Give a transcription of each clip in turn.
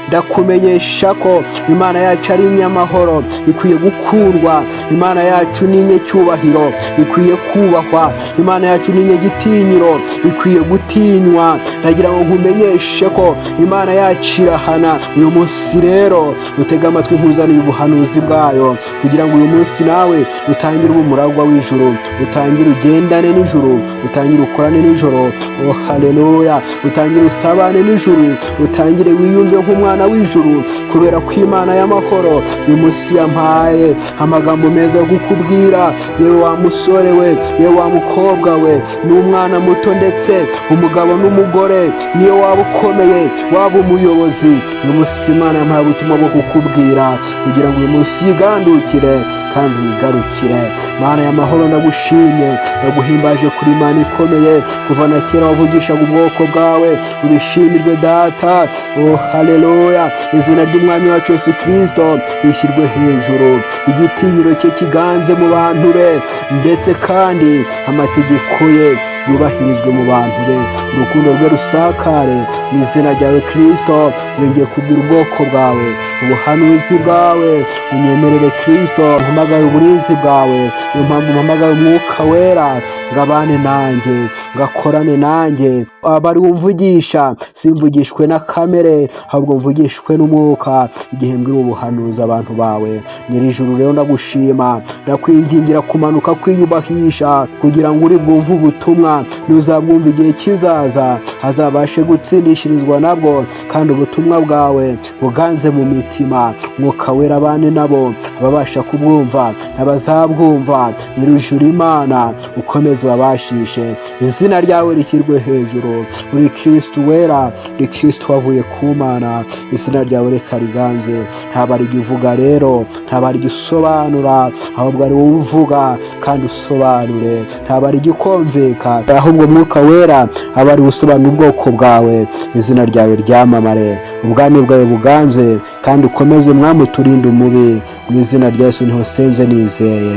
Ndakumenyesha ko Imana yacu ari inyamahoro, ikwiye gukundwa. Imana yacu ni inyecyubahiro, ikwiye kubahwa. Imana yacu ni inyegitinyiro, ikwiye gutinywa. Ndagira ngo nkumenyeshe ko Imana yacu irahana. Uyu munsi rero utege amatwi, nkuzaniye ubuhanuzi bwayo, kugira ngo uyu munsi nawe utangire ube umuragwa w'ijuru, utangire ugendane n'ijuru, utangire ukorane n'ijoro. Oh haleluya! Utangire usabane n'ijuru, utangire wiyumve nk'umwana w'ijuru, kubera ko Imana y'amahoro uyu munsi yampaye amagambo meza yo kukubwira, yewe wa musore we, yewe wa mukobwa we, n'umwana muto, ndetse umugabo n'umugore, niyo waba ukomeye, waba umuyobozi. Uyu munsi Imana yampaye ubutumwa bwo kukubwira kugira ngo uyu munsi yigandukire kandi uyigarukire. Mana y'amahoro, ndagushimye, ndaguhimbaje kuri Imana ikomeye. Kuva na kera wavugishaga ubwoko bwawe, ubishimirwe Data. Oh haleluya! Izina ry'Umwami wacu Yesu Kirisito rishyirwe hejuru, igitinyiro cye kiganze mu bantu be, ndetse kandi amategeko ye yubahirizwe mu bantu be, urukundo rwe rusakare mu izina ryawe Kirisito. Turongeye kubwira ubwoko bwawe ubuhanuzi bwawe. Unyemerere Kirisito, mpamagaye uburinzi bwawe. Niyo mpamvu mpamagaye Umwuka Wera ngo abane nanjye, ngakorane nanjye, abari wumvugisha, simvugishwe na kamere, ahubwo mvugishwe n'Umwuka igihe mbwira ubuhanuzi abantu bawe. Nyir'ijuru rero ndagushima, ndakwingingira kumanuka kwiyubahisha, kugira ngo uri bwumve ubutumwa nuzabwumva igihe kizaza azabashe gutsindishirizwa nabwo, kandi ubutumwa bwawe buganze mu mitima. Mwuka Wera abane nabo, ababasha kubwumva n'abazabwumva. Nyir'ijuru Imana, ukomeze ubabashishe, izina ryawe rishyirwe hejuru. Uri Kristo wera, uri Kristo wavuye ku Mana, izina ryawe reka riganze. Ntabwo ari uvuga rero, ntabwo ari usobanura, ahubwo ari wowe uvuga kandi usobanure. Ntabwo ari igikomveka, ahubwo Mwuka Wera aba ari usobanura ubwoko bwawe. Izina ryawe ryamamare, ubwami bwawe buganze, kandi ukomeze Mwami uturinde umubi. Mu izina rya Yesu niho senze nizeye,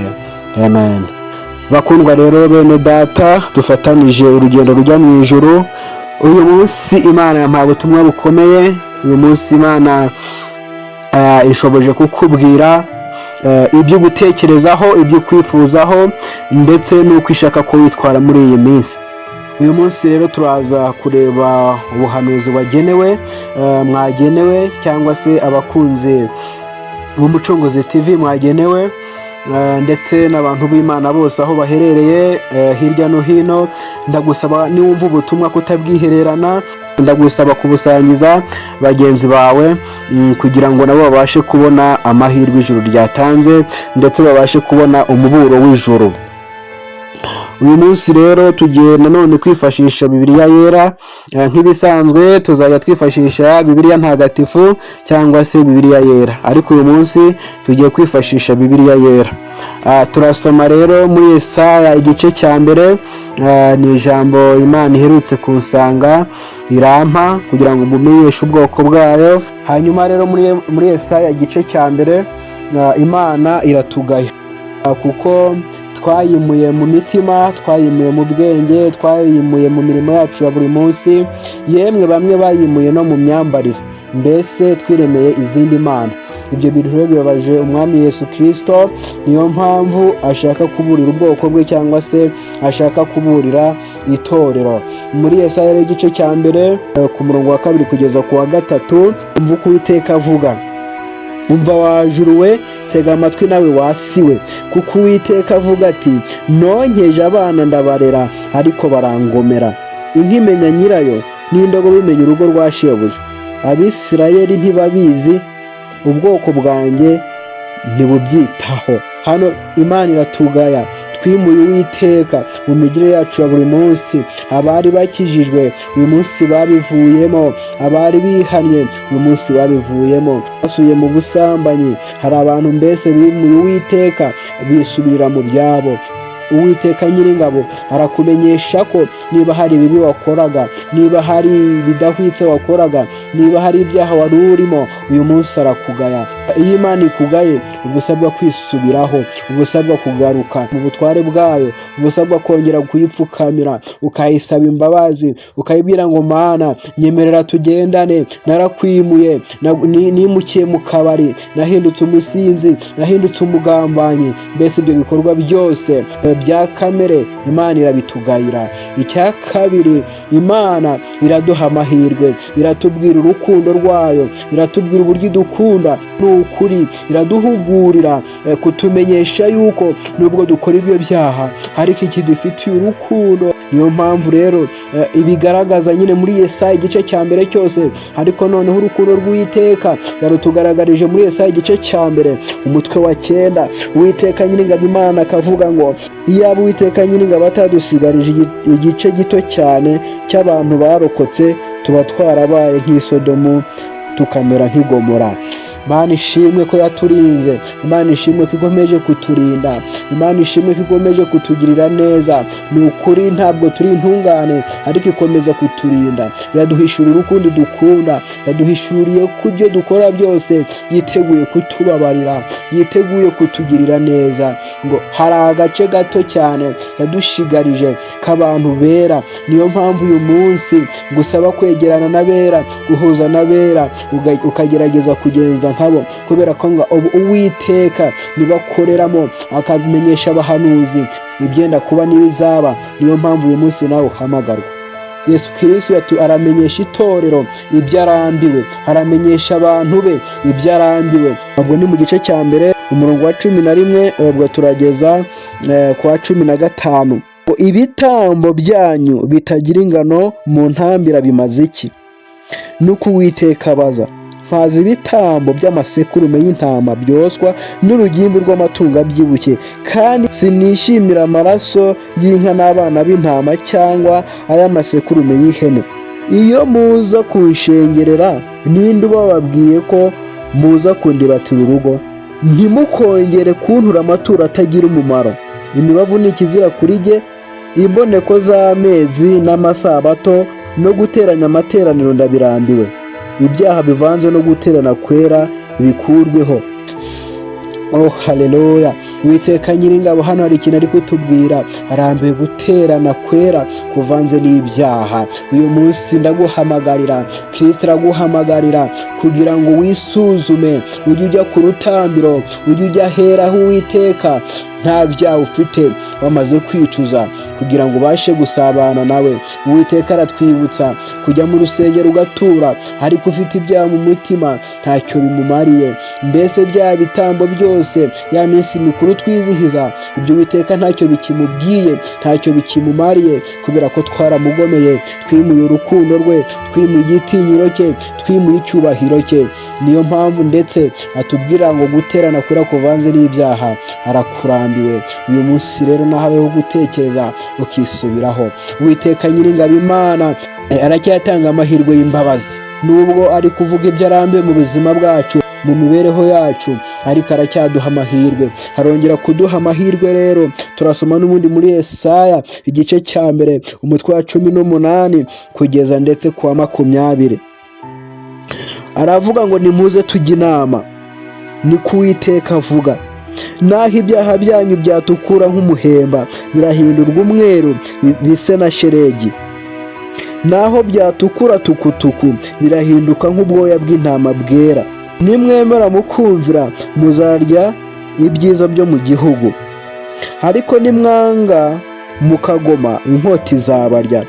amen. Bakundwa rero, bene Data dufatanije urugendo rujya mu ijuru, uyu munsi Imana yampaye ubutumwa bukomeye. Uyu munsi Imana ishoboje kukubwira ibyo gutekerezaho, ibyo kwifuzaho, ndetse n'uko ishaka ko witwara muri iyi minsi. Uyu munsi rero turaza kureba ubuhanuzi wagenewe, mwagenewe, cyangwa se abakunzi b'Umucunguzi TV mwagenewe, ndetse n'abantu b'Imana bose aho baherereye hirya no hino. Ndagusaba niwumva ubutumwa kutabwihererana, ndagusaba kubusangiza bagenzi bawe, kugira ngo nabo babashe kubona amahirwe ijuru ryatanze, ndetse babashe kubona umuburo w'ijuru. Uyu munsi rero tugiye nanone kwifashisha Bibiliya Yera. Nk'ibisanzwe tuzajya twifashisha Bibiliya Ntagatifu cyangwa se Bibiliya Yera, ariko uyu munsi tugiye kwifashisha Bibiliya Yera. Turasoma rero muri Yesaya igice cya 1. Ni ijambo Imana iherutse kunsanga irampa kugira ngo mumenyeshe ubwoko bwayo. Hanyuma rero muri Yesaya igice cya 1, Imana iratugaya kuko twayimuye mu mitima, twayimuye mu bwenge, twayimuye mu mirimo yacu ya buri munsi, yemwe bamwe bayimuye no mu myambarire, mbese twiremeye izindi mana. Ibyo bintu rero bibabaje Umwami Yesu Kirisito, niyo mpamvu ashaka kuburira ubwoko bwe, cyangwa se ashaka kuburira itorero. Muri Yesaya rero igice cya 1, ku murongo wa 2 kugeza ku wa 3, umva uko Uwiteka avuga: "Umva wa juru we, tega amatwi nawe wa si we, kuko Uwiteka avuga ati: 'Nonkeje abana ndabarera, ariko barangomera. Inka imenya nyirayo, n'indogobe imenya urugo rwa shebuja. Abisirayeli ntibabizi, ubwoko bwanjye ntibubyitaho.'" Hano Imana iratugaya, twimuye Uwiteka mu migire yacu ya buri munsi. Abari bakijijwe uyu munsi babivuyemo, abari bihannye uyu munsi babivuyemo, basubiye mu busambanyi. Hari abantu mbese bimuye Uwiteka, bisubirira mu byabo. Uwiteka Nyiringabo arakumenyesha ko niba hari ibibi wakoraga, niba hari ibidahwitse wakoraga, niba hari ibyaha wari urimo, uyu munsi arakugaya. Iyo Imana ikugaye, uba usabwa kwisubiraho, uba usabwa kugaruka mu butware bwayo, uba usabwa kongera kuyipfukamira, ukayisaba imbabazi, ukayibwira ngo: "Mana, nyemerera tugendane, narakwimuye, nimukiye mu kabari, nahindutse umusinzi, nahindutse umugambanyi." Mbese ibyo bikorwa byose bya kamere Imana irabitugayira. Icya kabiri, Imana iraduha amahirwe, iratubwira urukundo rwayo, iratubwira uburyo idukunda. Ni ukuri iraduhugurira kutumenyesha yuko nubwo dukora ibyo byaha, ariko ikidufitiye urukundo. Niyo mpamvu rero ibigaragaza nyine muri Yesaya igice cya mbere cyose, ariko noneho urukundo rw'Uwiteka yarutugaragarije muri Yesaya igice cya mbere, umutwe wa 9. Uwiteka Nyiringabo Imana akavuga ngo: "Iyaba Uwiteka Nyiringabo atadusigarije igice gito cyane cy'abantu barokotse, tuba twarabaye nk'isodomu, tukamera nk'igomora." Imana ishimwe ko yaturinze, Imana ishimwe ko ikomeje kuturinda, Imana ishimwe ko ikomeje kutugirira neza. Ni ukuri ntabwo turi intungane, ariko ikomeza kuturinda. Yaduhishurira ukundi dukunda, yaduhishuriye ko ibyo dukora byose yiteguye kutubabarira, yiteguye kutugirira neza. Ngo hari agace gato cyane yadushigarije k'abantu bera. Niyo mpamvu uyu munsi gusaba kwegerana n'abera, guhuza n'abera, ukagerageza kugenza nkabo, kubera ko ngo ubu Uwiteka nibakoreramo, akamenyesha abahanuzi ibyenda kuba n'ibizaba. Niyo mpamvu uyu munsi nawe uhamagarwa. Yesu Kirisitu aramenyesha itorero ibyo arambiwe, aramenyesha abantu be ibyo arambiwe. Ubwo ni mu gice cya mbere, umurongo wa 11, ubwo turageza ku wa 15. "Ibitambo byanyu bitagira ingano mu ntambira bimaze iki?" Nuko Uwiteka abaza. "Mpaze ibitambo by'amasekurume y'intama byoswa n'urugimbu rw'amatungo abyibushye, kandi sinishimira amaraso y'inka n'abana b'intama cyangwa ay'amasekurume y'ihene. Iyo muza kunshengerera, ninde ubababwiye ko muza kundibatira urugo? Ntimukongere kuntura amaturo atagira umumaro. Imibavu ni ikizira kuri jye, imboneko z'amezi n'amasabato no guteranya amateraniro ndabirambiwe. Ibyaha bivanze no guterana kwera bikurweho." Oh, haleluya! Witeka Nyiringabo hano hari ikintu ari kutubwira: arambiwe guterana kwera kuvanze n'ibyaha. Uyu munsi ndaguhamagarira, Kirisito araguhamagarira kugira ngo wisuzume, ujye ujya ku rutambiro, ujye ujya aheraho Uwiteka nta byaha ufite, wamaze kwicuza, kugira ngo ubashe gusabana nawe. Uwiteka aratwibutsa kujya mu rusengero ugatura ariko ufite ibyaha mu mutima ntacyo bimumariye. Mbese bya bitambo byose, ya minsi mikuru twizihiza, ibyo Uwiteka ntacyo bikimubwiye, ntacyo bikimumariye, kubera ko twaramugomeye, twimuye urukundo rwe, twimuye igitinyiro cye, twimuye icyubahiro cye. Niyo mpamvu ndetse atubwira ngo guterana kwera kuvanze n'ibyaha arakurambiwe. Uyu munsi rero nahaweho gutekereza ukisubiraho. Uwiteka Nyiringabo Imana aracyatanga amahirwe y'imbabazi. Nubwo ari kuvuga ibyo arambiwe mu buzima bwacu, mu mibereho yacu, ariko aracyaduha amahirwe, arongera kuduha amahirwe. Rero turasoma n'ubundi muri Yesaya igice cya mbere, umutwe wa 18 kugeza ndetse ku wa 20. Aravuga ngo: "Nimuze tujye inama, ni ko Uwiteka avuga. Naho ibyaha byanyu byatukura nk'umuhemba, birahindurwa umweru bise na sheregi. Naho byatukura tukutuku, birahinduka nk'ubwoya bw'intama bwera. Nimwemera mukumvira, muzarya ibyiza byo mu gihugu. Ariko nimwanga mukagoma, inkota izabarya,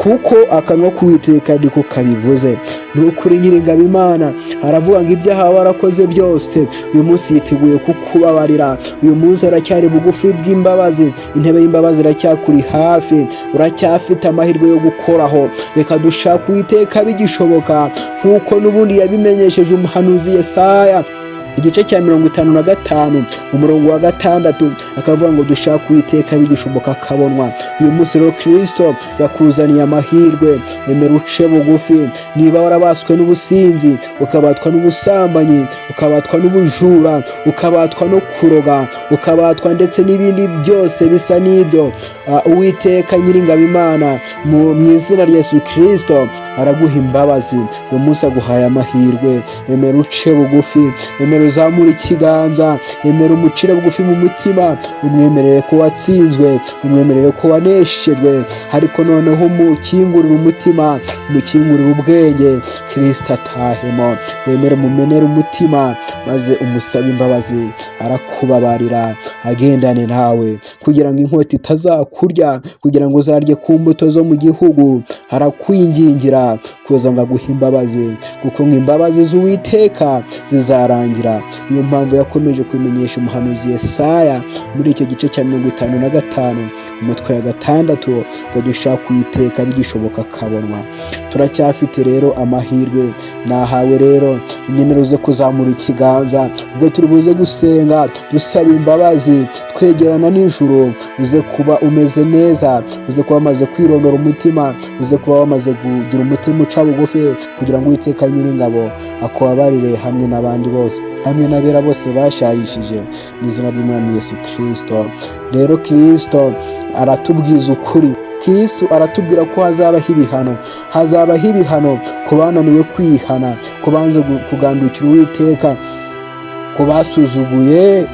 kuko akanwa k'Uwiteka niko kabivuze." Ni ukuri Nyiringabo Imana aravuga ngo ibyaha warakoze byose, uyu munsi yiteguye kukubabarira. Uyu munsi aracyari bugufi bw'imbabazi, intebe y'imbabazi iracyakuri hafi, uracyafite amahirwe yo gukoraho. Reka dushake Uwiteka bigishoboka, nk'uko n'ubundi yabimenyesheje umuhanuzi Yesaya igice cya 55, umurongo wa 6, akavuga ngo dushake Uwiteka bigishoboka akabonwa. Uyu munsi rero Kirisito yakuzaniye amahirwe. Emera uce bugufi. Niba warabaswe n'ubusinzi, ukabatwa n'ubusambanyi, ukabatwa n'ubujura, ukabatwa no kuroga. Ukabatwa ndetse n'ibindi byose bisa n'ibyo. Uwiteka Nyiringabo Imana, mu izina rya Yesu Kirisito, araguha imbabazi. Uyu munsi aguhaye amahirwe. Emera uce bugufi, emera uzamure ikiganza, emera umucire bugufi mu mutima, umwemerere ko watsinzwe, umwemerere ko waneshejwe, ariko noneho umukingurire umutima, umukingurire ubwenge, Kirisito atahemo. Wemere umumenere umutima, maze umusabe imbabazi, arakubabarira, agendane nawe kugira ngo inkota itazakurya, kugira ngo uzarye ku mbuto zo mu gihugu. Arakwingingira kuza ngo aguhe imbabazi, kuko ngo imbabazi z'Uwiteka zizarangira. Niyo mpamvu yakomeje kubimenyesha umuhanuzi Yesaya muri icyo gice cya 55, umutwe wa 6, ngo dushake Uwiteka bigishoboka akabonwa. Turacyafite rero amahirwe nahawe. Rero nyemera uze kuzamura ikiganza ubwo turi buze gusenga dusaba imbabazi, twegerana n'ijuru. Uze kuba umeze neza, uze kuba wamaze kwirondora umutima, uze kuba wamaze kugira umutima uca bugufi, kugira ngo Uwiteka Nyiringabo akubabarire hamwe n'abandi bose, hamwe n'abera bose bashayishije, mu izina ry'Umwami Yesu Kirisito. Rero Kirisito aratubwiza ukuri. Kristo aratubwira ko hazabaho ibihano, hazabaho ibihano ku bananiwe kwihana, ku banze kugandukira Uwiteka, ku basuzuguye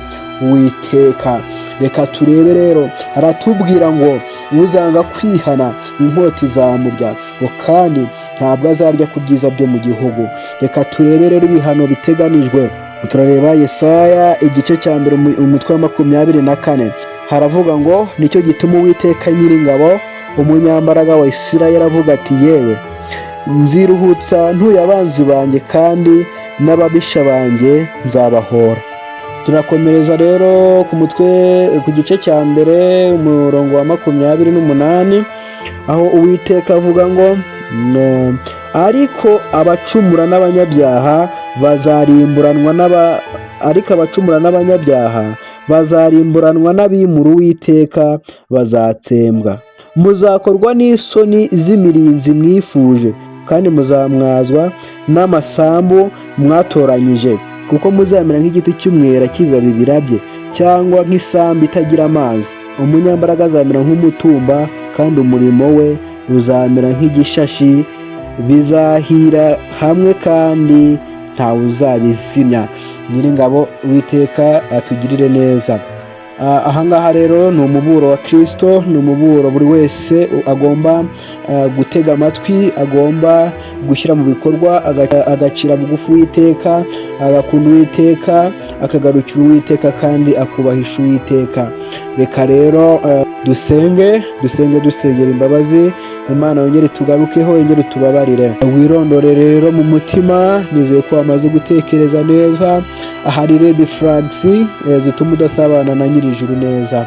Uwiteka. Reka turebe rero, aratubwira ngo uzanga kwihana inkota izamurya, ngo kandi ntabwo azarya ku byiza byo mu gihugu. Reka turebe rero ibihano biteganijwe. Turareba Yesaya igice cya 1, umutwe wa 24. Haravuga ngo: "Nicyo gituma Uwiteka Nyiringabo, umunyambaraga wa Isirayeli, avuga ati: 'Yewe, nziruhutsa ntuye abanzi banjye, kandi n'ababisha banjye nzabahora.'" Turakomereza rero ku mutwe, ku gice cya 1, umurongo wa 28, aho Uwiteka avuga ngo: "Ariko abacumura n'abanyabyaha bazarimburanwa n'aba ariko abacumura n'abanyabyaha bazarimburanwa n'abimura Uwiteka bazatsembwa. Muzakorwa n'isoni z'imirinzi mwifuje, kandi muzamwazwa n'amasambu mwatoranyije, kuko muzamera nk'igiti cy'umwera cy'ibibabi birabye, cyangwa nk'isambu itagira amazi. Umunyambaraga azamera nk'umutumba, kandi umurimo we uzamera nk'igishashi. Bizahira hamwe, kandi ntawe uzabizimya." Nyiringabo Uwiteka atugirire neza. Ahangaha rero ni umuburo wa Kirisito, ni umuburo buri wese agomba gutega amatwi, agomba gushyira mu bikorwa, agacira bugufi Uwiteka, agakunda Uwiteka, akagarukira Uwiteka, kandi akubahisha Uwiteka. Reka rero dusenge, dusenge dusengera imbabazi Imana yongere tugarukeho, yongere tubabarire. Wirondore rero mu mutima. Nizeye ko wamaze gutekereza neza ahari red flags zituma udasabana na Nyirijuru neza.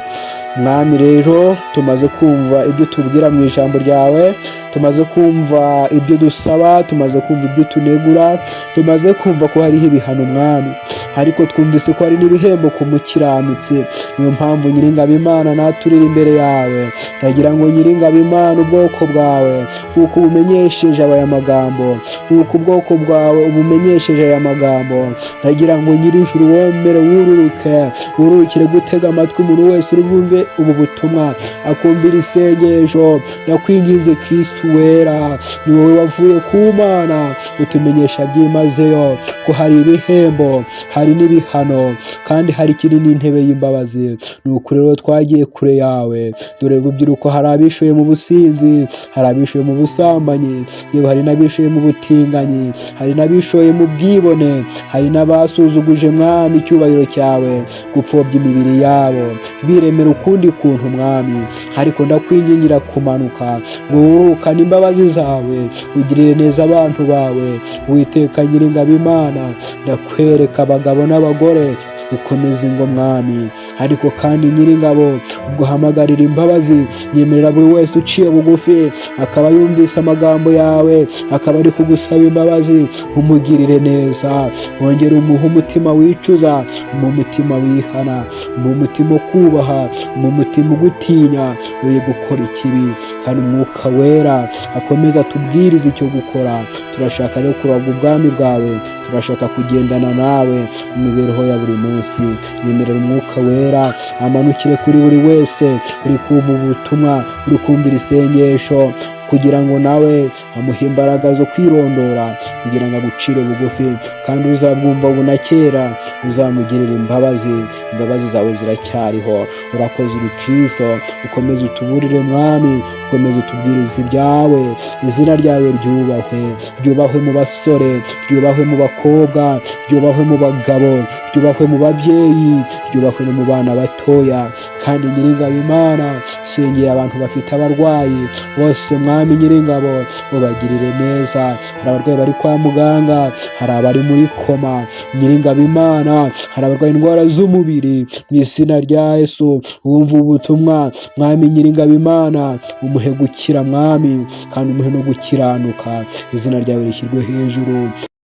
Mwami, rero tumaze kumva ibyo tubwira mu ijambo ryawe, tumaze kumva ibyo dusaba, tumaze kumva ibyo tunegura, tumaze kumva ko hariho ibihano, Mwami, ariko twumvise ko hari n'ibihembo ku mukiranutsi. Niyo mpamvu, Nyiringabo Imana, naturira imbere yawe. Ndagira ngo, Nyiringabo Imana, ubwoko bwawe nk'uko ubumenyesheje aya magambo, nk'uko ubwoko bwawe ubumenyesheje aya magambo, ndagira ngo, Nyirijuru, womere wururuke, wururukire gutega amatwi umuntu wese uri bwumve ubu butumwa, akumvira isengesho. Ndakwinginze, Kristu wera, ni wowe wavuye ku Mana utumenyesha byimazeyo ko hari ibihembo, hari n'ibihano, kandi hari ikiri n'intebe y'imbabazi. Ni ukuri rero twagiye kure yawe. Dore urubyiruko, hari abishoye mu businzi, hari abishoye mu busambanyi, yewe hari n'abishoye mu butinganyi, hari n'abishoye mu bwibone, hari n'abasuzuguje, Mwami, icyubahiro cyawe, gupfobya imibiri yabo, biremera ukundi kuntu, Mwami. Ariko ndakwingingira kumanuka ngo wurukane imbabazi zawe, ugirire neza abantu bawe. Witeka Nyiringabo Imana, ndakwereka abagabo n'abagore, ukomeza ingo, Mwami. Ariko kandi, Nyiringabo, ubwo hamagarira imbabazi, nyemerera buri wese uciye bugufi, akaba yumvise amagambo yawe, akaba ari kugusaba imbabazi, umugirire neza, wongere umuhe umutima wicuza, mu mutima wihana, mu mutima ukubaha, mu mutima ugutinya, uye gukora ikibi. Kandi Umwuka Wera Wera akomeze atubwirize icyo gukora. Turashaka rero kuragwa ubwami bwawe, turashaka kugendana nawe mu mibereho ya buri munsi. Nyemerera Umwuka Wera amanukire kuri buri wese uri kumva ubutumwa, uri kumvira isengesho, kugira ngo nawe amuhe imbaraga zo kwirondora, kugira ngo agucire bugufi. Kandi uzabwumva bunakera, uzamugirira imbabazi, imbabazi zawe ziracyariho. Urakoze, uri Kirisito. Ukomeze utuburire Mwami, ukomeze utubwirize ibyawe. Izina ryawe ryubahwe, ryubahwe mu basore, ryubahwe mu bakobwa, ryubahwe mu bagabo, ryubahwe mu babyeyi, ryubahwe no mu bana batoya. Kandi Nyiringabo Imana, sengeye abantu bafite abarwayi bose. Mwami Nyiringabo, ubagirire neza. Hari abarwayi bari kwa muganga, hari abari muri koma. Nyiringabo Imana, hari abarwaye indwara z'umubiri. Mu izina rya Yesu, wumva ubutumwa, Mwami Nyiringabo Imana, umuhe gukira Mwami, kandi umuhe no gukiranuka. Izina ryawe rishyirwe hejuru.